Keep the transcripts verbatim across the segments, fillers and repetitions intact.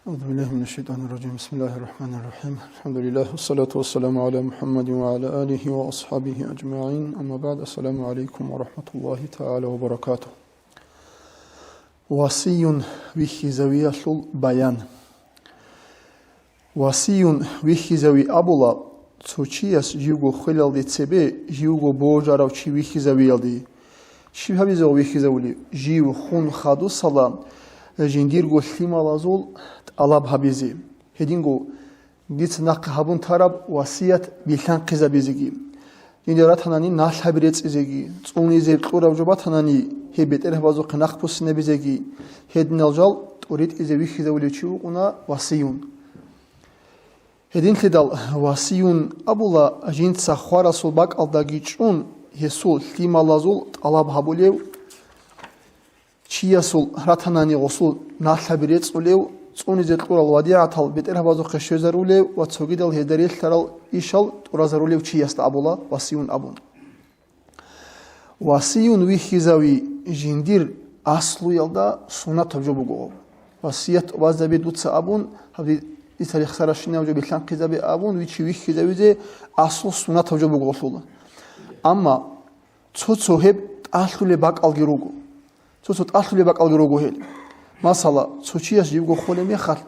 أعوذ بالله من الشيطان الرجيم. بسم الله الرحمن الرحيم. الحمد لله، والصلاة والسلام على محمد وعلى آله وأصحابه أجمعين. أما بعد، السلام عليكم ورحمة الله تعالى وبركاته. Васиюн вихьизавиялъул баян. Васиюн вихьизави абула цо чияс живго хвелалде цебе живго божарав чи вихьизавиялде. Щиб гьабизего вихьизавули? Жив хун хадусала жиндирго лъималазул тӀалаб гьабизе. Гьединго дица нахъе гьабун тараб васият билълъанхъизабизеги, жинда ратанани налъаби рецӀизеги, цӀунизе кьураб жо батанани, гьеб бетӀергьабазухъе нахъ буссинабизеги, гьединал жал тӀуритӀизе вихьизавулев чи вукӀуна васиюн. Гьединлъидал васиюн абула жинца хварасул бакӀалдаги чӀун гьесул лъималазул тӀалаб гьабулев, чиясул ратанани гъосул налъаби рецӀулев, цӀунизе кьурал вадигӀатал бетӀергьабазухъе щвезарулев ва цогидал гьезда релълъарал ишал тӀуразарулев чиясда абула васиюн абун. Васиюн вихьизави жиндир аслуялда сунатаб жо буго. Васият тӀубазаби дуца абун, гьаб дица рехсаращинаб жо билълъанхъизаби абун, вичи вихьизавизе аслу сунатаб жо буголъула. Амма цо-цо гьеб тӀалъулеб бакӀалги руго. Цо-цо тӀалъулеб бакӀалги руго гьел. Масала, цо чияс живго холеб мехалъ,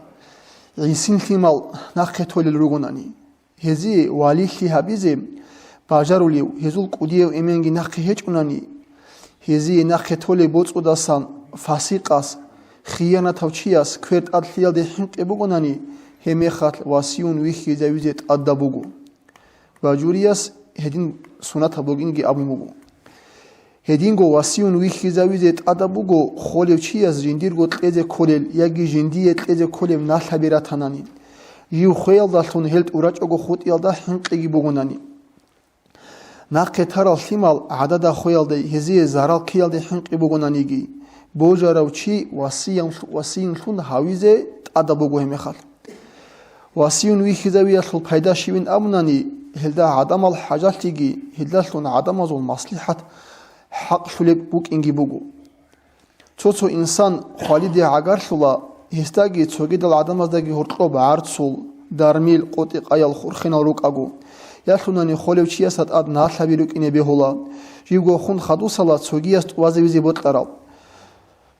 гӀисин лъимал нахъе толел ругонани, гьезие валилъи гьабизе бажарулев, гьезул кӀудияв эменги нахъе гьечӀунани, гьезие нахъе толеб боцӀудасан фасикъас, хиянатав чияс квер тӀадлъиялде хӀинкъи бугонани, гьеб мехалъ васиюн вихьизавизе тӀадаб буго. Бажурияс гьедин сунатаб бугинги абун буго. Гьединго васиюн вихьизавизе тӀадаб буго холев чияс жиндирго кьезе кколел яги жиндие кьезе кколеб налъаби ратанани, жив хвеялдалъун гьел тӀурачӀого хутӀиялда хӀинкъиги бугонани. Нахъе тарал лъимал гӀадада хвеялде гьезие зарал ккеялде хӀинкъи бугонаниги, божарав чи васиянлъ-, васиюнлъун гьавизе тӀадаб буго гьеб мехалъ. Васиюн вихьизавиялъул пайда щивин абунани, гьелда гӀадамал хӀажалъиги, гьелдалъун гӀадамазул маслихӀат хӀакълъулеб букӀинги буго. Цо-цо инсан хвалиде гӀагарлъула, гьесдаги цогидал гӀадамаздаги гьоркьоб гӀарцул, дармил, къотӀи-къаял, хурхинал рукӀаго, ялъунани холев чиясда тӀад налъаби рукӀине бегьула, живго хун хадусала цогияс тӀубазавизе бокьарал.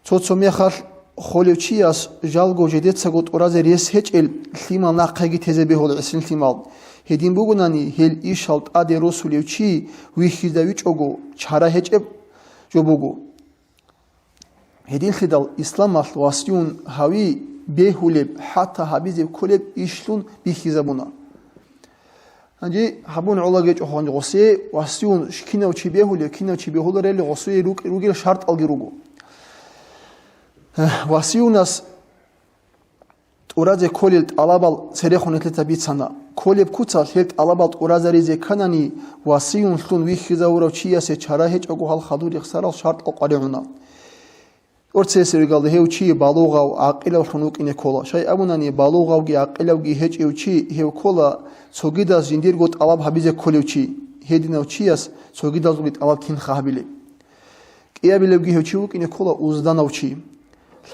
Цо-цо мехалъ холев чияс жалго жидецаго тӀуразе рес гьечӀел лъимал нахъеги тезе бегьула гӀисин лъимал. Гьедин бугонани, гьел ишал тӀаде росулев чи вихьизавичӀого чара гьечӀеб жо буго. Гьединлъидал исламалъ васиюн гьави бегьулеб, хӀатта гьабизе кколеб ишлъун бихьизабуна. Гьанже гьабун гӀолагечӀо гьанже гъосие васиюн кинав чи бегьулев, кинав чи бегьуларели гъосие рукӀ-, ругел шартӀалги руго. Васиюнас тӀуразе кколел тӀалабал церехун нилъеца бицана. Кколеб куцалъ гьел тӀалабал тӀуразаризе кканани, васиюнлъун вихьизавурав чиясе чара гьечӀого гьал хадур рехсарал шартӀал къваригӀуна. Орцесеб гьев чи балугъав, гӀакъилавлъун вукӀине ккола. Щай абунани, балугъавги гӀакъилавги гьечӀев чи гьев ккола цогидаз жиндирго тӀалаб гьабизе кколев чи, гьединав чияс цогидазулги тӀалаб кинха гьабилеб. КӀиабилебги гьев чи вукӀине ккола узданав чи.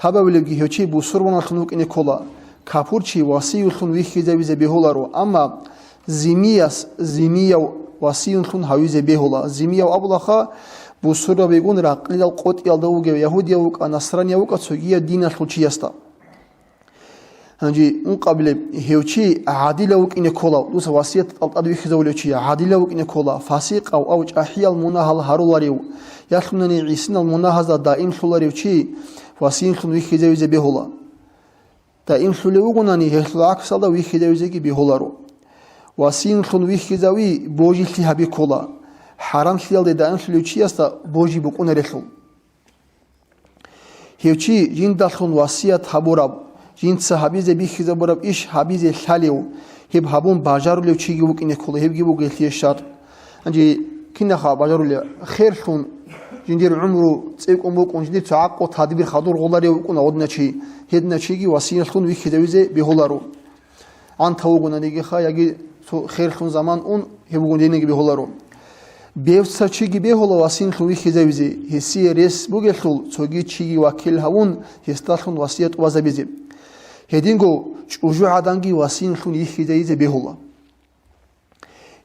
Лъабабилебги гьев чи бусурбаналлъун вукӀине ккола. Капурчи васиюллъун вихьизавизе бегьуларо, амма зимияс зимияв васиюнлъун гьавизе бегьула. Зимияв абулаха, бусурбабигун ракълидал къотӀиялда вугев, ягьудияв вукӀа, насранияв вукӀа, цогияв диналъул чиясда. Гьанже ункъабилеб гьев чи гӀадилав вукӀине ккола, дуца васият тӀалтӀад вихьизавулев чи гӀадилав вукӀине ккола, фасикъав ав чӀахӀиял мунагьал гьаруларев, ялъунани гӀисинал мунагьазда даимлъуларев чи васиюнлъун вихьизавизе бегьула. Даимлъулев вугонани, гьелъул гӀаксалда вихьизавизеги бегьуларо. Васиюнлъун вихьизави божилъи гьаби ккола, хӀарамлъиялде даимлъулев чиясда божи букӀунарелъул. Гьев чи жиндалъун васият гьабураб, жинца гьабизе бихьизабураб иш гьабизе лъалев, гьеб гьабун бажарулев чиги вукӀине ккола, гьебги буго гьелъие шартӀ. Гьанже кинаха бажарулев? Херлъун, жиндир гӀумру цӀикӀкӀун букӀун, жиндир цо гӀакъу тадбир хадур гъоларев вукӀуна гьедина чи, гьедина чиги васиятлъун вихьизавизе бегьуларо. ГӀанта вугонаниги ха, яги цо херлъун заман ун, гьеб бугун диниги бегьуларо. Бевцав чиги бегьула васиянлъун вихьизавизе, гьесие рес бугелъул, цоги чиги вакил гьавун, гьесдалъун васият тӀубазабизе. Гьединго чӀужугӀаданги васиюнлъун йихьизайизе бегьула.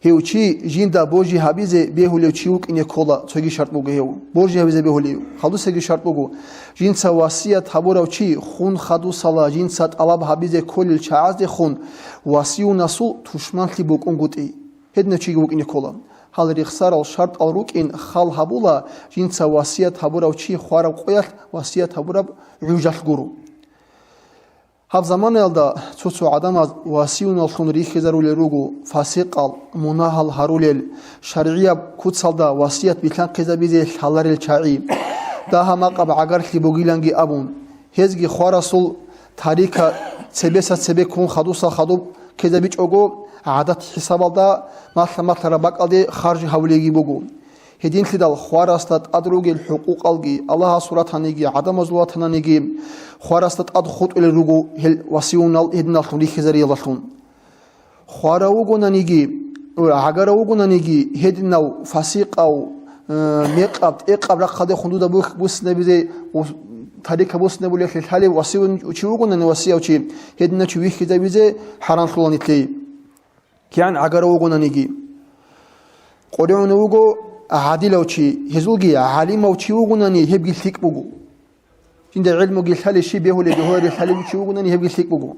Гьев чи жинда божи гьабизе бегьулев чи вукӀине ккола, цоги шартӀ буго гьев. Божи гьабизе бегьулев. Хадусеги шартӀ буго, жинца васият гьабурав чи хун хадусала жинца тӀалаб гьабизе кколел чагӀаздехун васиюнасул тушманлъи букӀунгутӀи. Гьединав чиги вукӀине ккола. Гьал рехсарал шартӀал рукӀин хал гьабула, жинца васият гьабурав чи хвараб къоялъ васият гьабураб гӀужалъ гуро. Гьаб заманаялда цо-цо гӀадамаз васиюналлъун рихьизарулел руго фасикъал, мунагьал гьарулел, шаргӀияб куцалда васият билъанхъизабизе лъаларел чагӀи, дагьа-макъаб гӀагарлъи бугиланги абун, гьезги хварасул тарика цебеса цебе ккун хадуса хадуб ккезабичӀого, гӀадат хӀисабалда малъа-малъараб бакӀалде харж гьавулеги буго. Гьединлъидал хварасда тӀад ругел хӀукъукъалги, Аллагьасул ратаниги, гӀадамазул ватананиги, хварасда тӀад хутӀулел руго гьел васиюнал гьединаллъун рихьизариялдалъун. Хварав вугонаниги, гӀагарав вугонаниги, гьединав фасикъав, э, мекъаб, тӀекъаб рахъалдехун дуда бу-, буссинабизе, тарика буссинабулелъе лъалев васиюн чи вугонани, васияв чи, гьединав чи вихьизабизе хӀарамлъула нилъее. КигӀан гӀагарав вугонаниги. Къоригьунев вуго гӀадилав чи, гьезулги гӀалимав чи вугонани, гьебги лъикӀ буго. Жинда гӀилмуги лъали, щиб бегьулеб, бегьулареб лъалев чи вугонани, гьебги лъикӀ буго.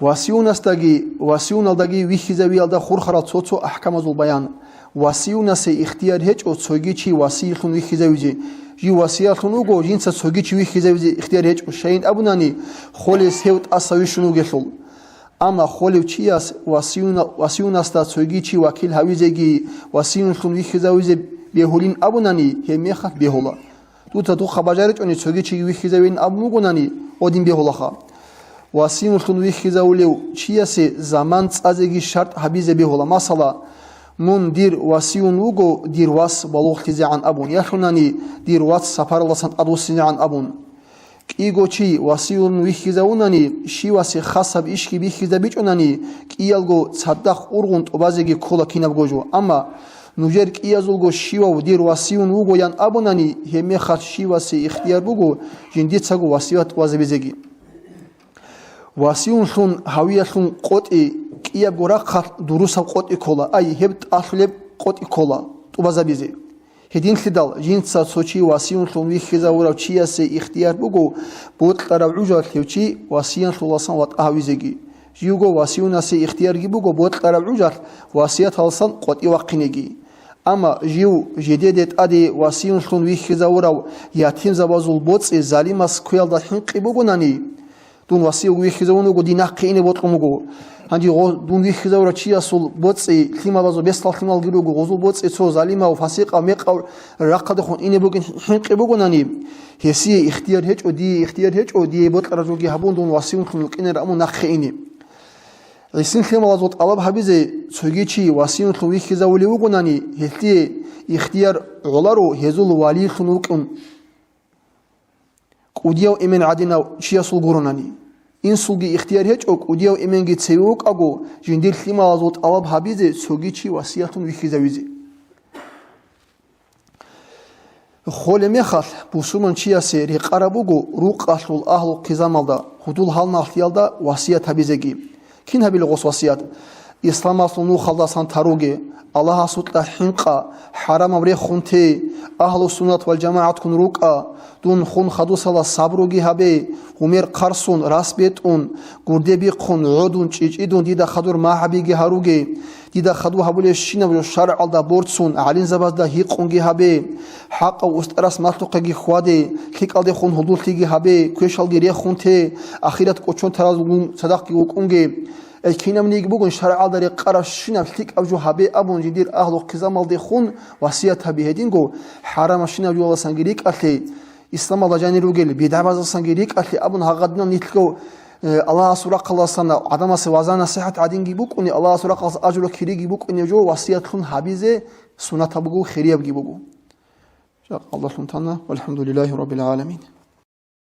Васиюнасдаги, васиюналдаги вихьизавиялда хурхарал цо-цо ахӀкамазул баян. Васиюнасе ихтияр гьечӀо цоги чи васиялъун вихьизавизе. Жив васиялъун вуго, жинца цоги чи вихьизавизе ихтияр гьечӀо, щайин абунани, холес гьев тӀаса вищун вугелъул. Амма холев чияс васиюна-, васиюнасда цоги чи вакил гьавизеги, васиюнлъун вихьизавизе бегьулин абунани, гьеб мехалъ бегьула. Дуца духъа бажаричӀони цоги чиги вихьизавин абун вугонани, гьедин бегьулаха. Васиюнлъун вихьизавулев чиясе заман цӀазеги шартӀ гьабизе бегьула. Масала, мун дир васиюн вуго, дир вас балугълъизегӀан абун, ялъунани дир вац сапаралдасан тӀадвуссинегӀан абун. КӀиго чи васиюн вихьизавунани, щивасе хасаб ишги бихьизабичӀунани, кӀиялго цадахъ ургъун тӀубазеги ккола кинабго жо. Амма нужер кӀиязулго щивав дир васиюн вугоян абунани, гьебмехалъ щивасе ихтияр буго жиндицаго васият тӀубазабизеги. Васиюнлъун гьавиялъун къотӀи кӀиябго рахъалъ дурусаб къотӀи ккола, ай, гьеб тӀалъулеб къотӀи ккола тӀубазабизе. Гьединлъидал жинца цо чи васиюнлъун вихьизавурав чиясе ихтияр буго бокьараб гӀужалъ гьев чи васиянлъуласан ватӀа гьавизеги. Живго васиюнасе ихтиярги буго бокьараб гӀужалъ васияталсан къотӀи вахъинеги. Амма жив жидеде тӀаде васиюнлъун вихьизавурав ятимзабазул боцӀи залимас кквеялда хӀинкъи бугонани, дун васиявго вихьизавун вуго, дин нахъе ине бокьун вуго. Гьанже гъо-, дун вихьизавурав чиясул боцӀи лъималазул бесдал лъималги руго, гъозул боцӀи цо залимав, фасикъав, мекъав рахъалдехун ине бугин хӀинкъи бугонани, гьесие ихтияр гьечӀо, дие ихтияр гьечӀо, дие бокьараб жоги гьабун, дун васиюнлъун вукӀинараб амун нахъе ине. ГӀисин лъималазул тӀалаб гьабизе цоги чи васиюнлъун вихьизавулев вугонани, гьелъие ихтияр гӀоларо гьезул валийлъун вукӀун. КӀудияв эмен гӀадинав чиясул гуронани. Инсулги ихтияр гьечӀо, кӀудияв эменги цеве вукӀаго, жиндир лъималазул тӀалаб гьабизе цоги чи васиялъун вихьизавизе. Холеб мехалъ бусурман чиясе рекъараб буго рукъалъул агьлу-хъизамалда, гьудул-гьалмагълъиялда васият гьабизеги. Кин гьабила гъос васият? Исламалъул нухалдасан таруге, Аллагьасукьа хӀинкъа, хӀарамаб рехун те, агьлу-суннат вал жамагӀатккун рукӀа, дун хун хадусала сабруги гьабе, гьумер хъарсун, рас бетӀун, гурде бихъун, гӀодун, чӀичӀидун дида хадур магьабиги гьаруге, дида хадур гьабулебщинаб жо шаргӀалда борцун, гӀалимзабазда гьикъунги гьабе, хӀакъав устӀарас малъухъеги хьваде, лъикӀалдехун гьудуллъиги гьабе, квешалги рехун те, ахират кӀочон таралгун цадахъги вукӀунге. Ай, кинабниги бугун шаргӀалда рекъарабщинаб лъикӀаб жо гьабе абун жиндир агьлу-хъизамалдехун васият гьаби гьединго, хӀарамабщинаб жоялдасанги рикӀкӀалъе, исламалда жанир ругел бидгӀабаздасанги рикӀкӀалъе абун гьагъадинал нилъго, э, Аллагьасул рахъалдасан гӀадамасе ваза-насихӀат гӀадинги букӀуни, Аллагьасул рахъалдасан ажру-кириги букӀунеб жо васиятлъун гьабизе суннатаб буго, хириябги буго. Жакъа Аллагьлъун тана, валхӀамдулиллагьи раббил гӀаламин.